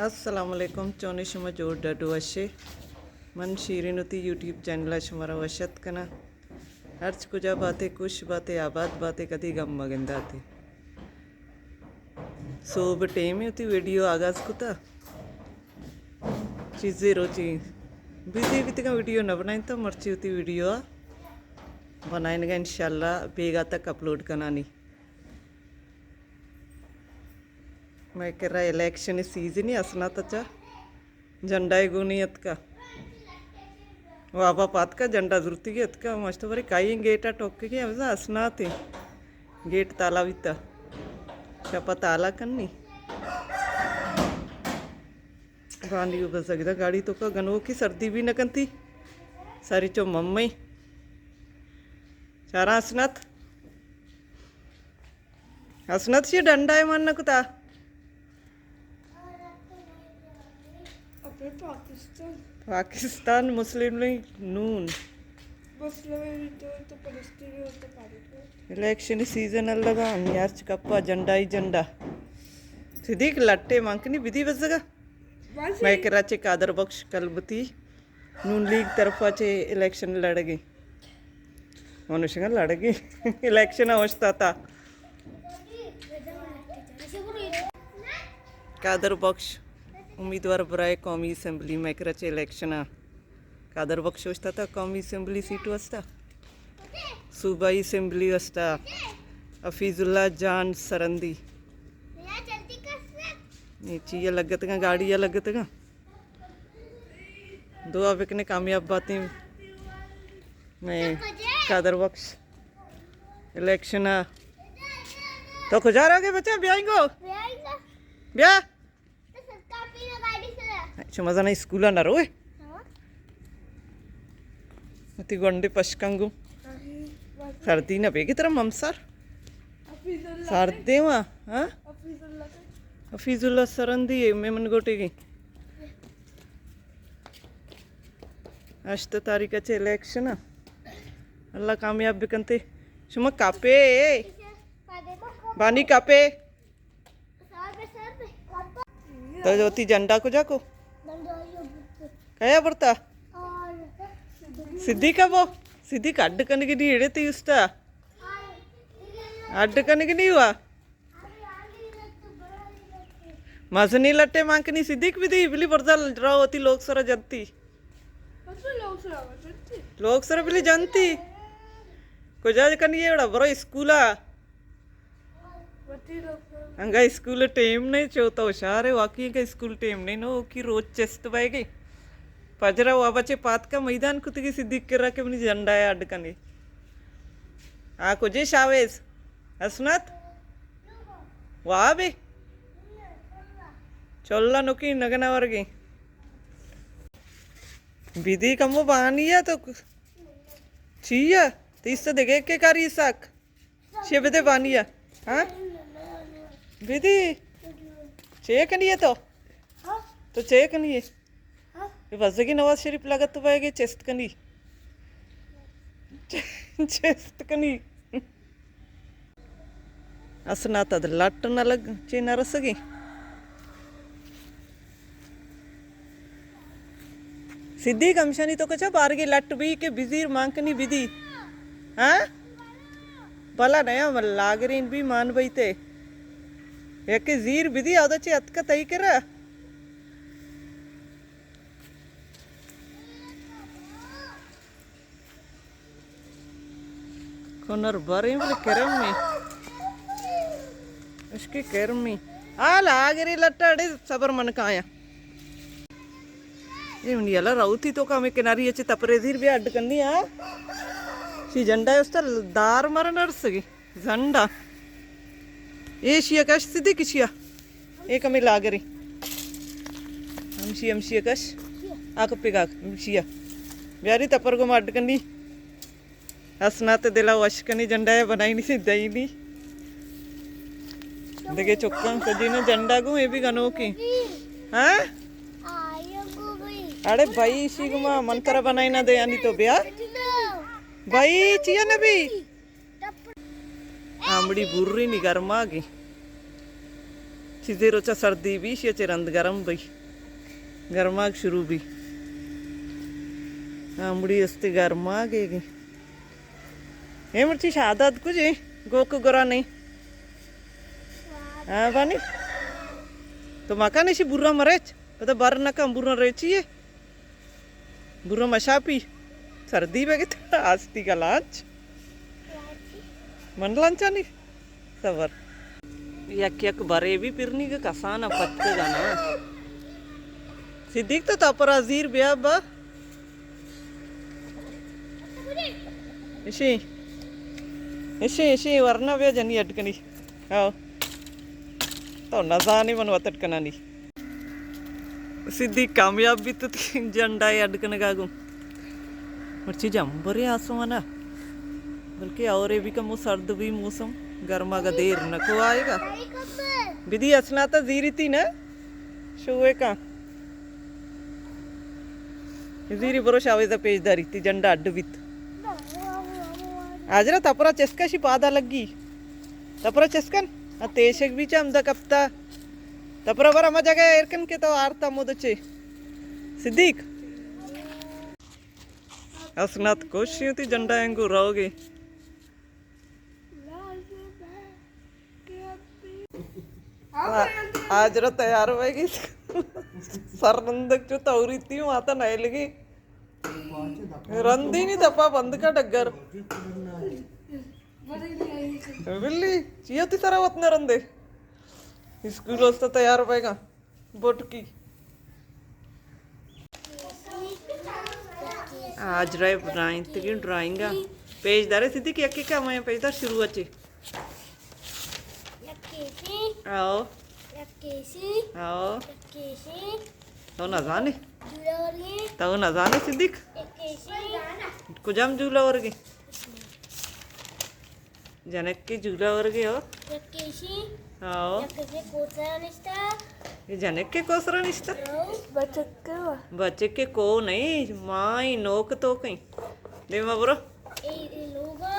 السلام علیکم، چونے شما؟ جوڑ ڈڈ وشے؟ من شیرین وتی یوٹیوب چینل ءَ شمارا وش اتک کناں۔ ہرچ کجا باتے، خوش باتے، آباد باتے، کدی گم مگنداتے۔ سوب ٹیمے وتی ویڈیو آغاز کتا، چیزے روچی بزی بیتگاں، ویڈیو نہ بنائینتا، مرچی وتی ویڈیو بنائینگا، انشاءاللہ بیگا تک اپلوڈ کنانی۔ مئے کرا الیکشن سیزن ءَ، اسنات ءَ چہ جھنڈا ءَ گونی اتکا۔ وابا پاتکا جھنڈا زرتگی اتکا، ماشتو برے کائیں گیٹ ءَ ٹوکگی، ہمزا اسناتے گیٹ تالا بیتا۔ شپا تالا کنی۔ بانی و بزگ دا گاڑی توکا گنوکی، سردی بھی نہ کنتی۔ ساری چو ممی۔ چارا اسنات۔ حسنت چی ڈنڈا ءَ من نہ کتا؟ ابے پاکستان۔ پاکستان مسلم لیگ نون۔ مسلم لیگ تو، تو فلسطین ہو تو پاکستان۔ الیکشن سیزن ءَ لگا، ہمی ہرچ کپا جنڈا ہی جنڈا۔ صدیق لٹے مانکنی بدی بزگا۔ مئے کرا چہ قادر بخش کلبتی نون لیگ طرفا چہ الیکشن لڑگی۔ منوشگا لڑگی الیکشن اوشتاتا۔ قادر بخش امیدوار برائے قومی اسمبلی، مئے کرا چہ الیکشن۔ قادر بخش اوشتاتا قومی اسمبلی سیٹ واسطہ، صوبائی اسمبلی واسطہ۔ حفیظ اللہ جان سرندی۔ اے چی ءَ لگتگاں، گاڑی ءَ لگتگاں۔ دعا بکنے کامیاب باتیں مئے قادر بخش الیکشن ءَ۔ تو کجا روگے بچہ؟ بیائیں گو۔ بیا۔ شما زانا اسکول ءَ نہ روئے؟ وتی گونڈے پشکنگو۔ سردی نہ بیگی ترا ممسر؟ سردی وا، ہاں؟ حفیظ اللہ سرندی ہے، میں من گوٹے گی۔ ہشت تاریخ ءَ چہ الیکشن ءَ۔ اللہ کامیاب بکنتے۔ شما کپے؟ بانی کپے؟ تو وتی جنڈا کجا کو؟ کیا برتا؟ صدیق ءَ بو۔ صدیق اڈ کنگی نی، ایڑے تی استا۔ اڈ کنگی نی ہوا۔ مزنی لٹے مانکنی صدیق بدی، بلی برزا رو وتی لوگ سرا جنتی۔ لوگ سرا بلی جنتی۔ کجا کنی ایڑا؟ برو اسکولا۔ انگا اسکول ٹیم نہیں، چو تو ہوشیار ہے، واقعی انگا اسکول ٹیم نہیں، نو کی روچ چست بائے گئی۔ پجرا وا بچے پاتکا میدان کتگی صدیق کرا کہ منی جنڈا ءَ اڈ کنے۔ آ کجے شاویز؟ حسنت؟ وا بے؟ چلا نکی نگنا ورگی۔ بیدی کمو بانی ہے تو چی ہے؟ تیس دگے کے کاری سک؟ چے بدے بانی ءَ؟ ہاں؟ بدی؟ چے کنی ئے تو؟ تو چے کنی ئے؟ اے بزگی نواز شریف لگت تو بایگے چست کنی۔ چست کنی۔ اسنات اد لٹ نہ لگ، چے نہ رسگی۔ صدیق ہمشانی تو کچا بارگی لٹ بی کہ بزیر مانکنی بدی۔ ہاں؟ بلا نیا من لاگرین بی مان بیتے۔ یکے زیر بدی، اودا چے اتکا تئی کرا۔ کنر باریں بلے کرمی۔ اشکی کرمی۔ آ لاگری لٹا اڑے صبر من کایا۔ اے منی یلا روتی تو کمے کناری اچے تپرے زیر بیا اڈ کنی، ہاں؟ شی جنڈا استا دار مر نرسگی۔ زنڈا۔ اے شیا کش صدیق شیا۔ اے کمے لاگری۔ ہمشی، ہمشی کش۔ آ کپے گا ہمشیا۔ بیاری تپر گو مڈ کنی۔ حسنات دلا وش کنی جنڈا ہے بنائی نی دئی نی۔ دگے چکاں سجینا جنڈا گو اے بھی گنوکی۔ ہاں؟ اڑے بھائی شی گما من ترا بنائی نہ دے یعنی تو بیا۔ بھائی چیا نبی؟ آمڑی بوری نی گرماگی۔ چیزے روچا سردی بی، شی چہ رند گرم بی۔ گرماگ شروع بی۔ آمڑی استے گرماگ ایگی۔ اے مرچی شاداد کجے؟ گوک گرا نہیں۔ ہاں بانی۔ تو مکان اشی برا مریچ۔ پتہ بر نکن برا ریچی ہے۔ برو مشاپی، سردی بگت آستی کا لانچ۔ من لانچانی صبر۔ یک یک برے بھی پرنی کے کسان پتک گنا۔ صدیق تو تپرا زیر بیا با۔ اشی، اشی، اشی ورنا بیا جنی اٹکنی۔ آؤ۔ تو نزانی من وتٹ کنانی۔ صدیق کامیاب بیت، تئی جنڈا ء اڈ کنگا گوں۔ مرچی جمبرے آسمانا، بلکہ اورے بھی کمو سرد بھی موسم، گرما کا دیر نکو آئے گا۔ بدی اصلا تا زیری تی نا، شوئے کا۔ زیری برو شاویزا پیش داری، تئی جنڈا اڈ بیت۔ آجرا تپرا چسکا شی پادا لگی۔ تپرا چسکن، ا تیشک بھی چا ہمدا کپتا۔ تپرا برا ہما جگہ ایر کن کہ تو آرتا مود چے۔ صدیق۔ اسنات کوشی ہوتی جنڈا انگو روگے۔ آ-، آجرا تیار ہوئے گی۔ سر رندک جو توری تی ماتا نہیں لگی۔ رندی نہیں دپا بند کا ڈگر۔ بلی، چیا تی سرا وت نہ رندے؟ اسکول واسطہ تیار بئے گا۔ بوٹکی۔ آجرا ء ڈرائنگ تگی ڈرائنگ ء پیش دارے صدیق یکی کا میں پیش دار شروع اچے۔ یکیشی۔ آؤ۔ یکیشی۔ آؤ۔ یکیشی۔ تو نہ زانے؟ جوڑا ورگی۔ تو نہ زانے صدیق؟ یکیشی۔ کجام جولا ورگی؟ جنک کے جولا ورگے ہو؟ یکیشی۔ آؤ۔ یکیشی کوسرا نشتا۔ یہ جنک کے کوسرا نشتا؟ آؤ۔ بچک کے وا۔ بچک کے کو نہیں، مائی نوک تو کہیں۔ دے ما برو۔ اے، اے لوگا۔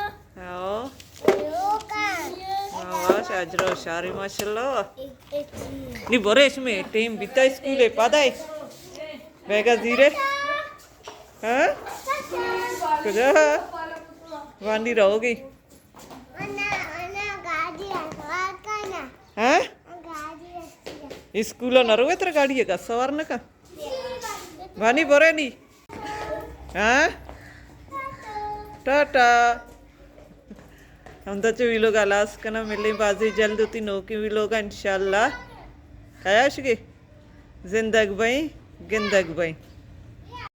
آؤ۔ اے لوگا۔ واہ، واہ، شاجرا ہوشاری ماشاءاللہ۔ اے، اے چی؟ نی برے اس میں ٹیم بیتا اسکول ہے، پادا ہے۔ بیگا زیرے۔ ہاں؟ کجا؟ وانی رہو گئی۔ ہاں؟ اسکول نہ روے ترا گاڑی کا سوار نہ کا؟ بانی برے نی۔ ہاں؟ ٹاٹا۔ ہمدا چو ویلوگ ہلاس کنا، ملیں بازی جلد ہوتی نوکی ویلوگا انشاءاللہ۔ کیا شگے؟ زندگ بئیں، گندگ بئیں۔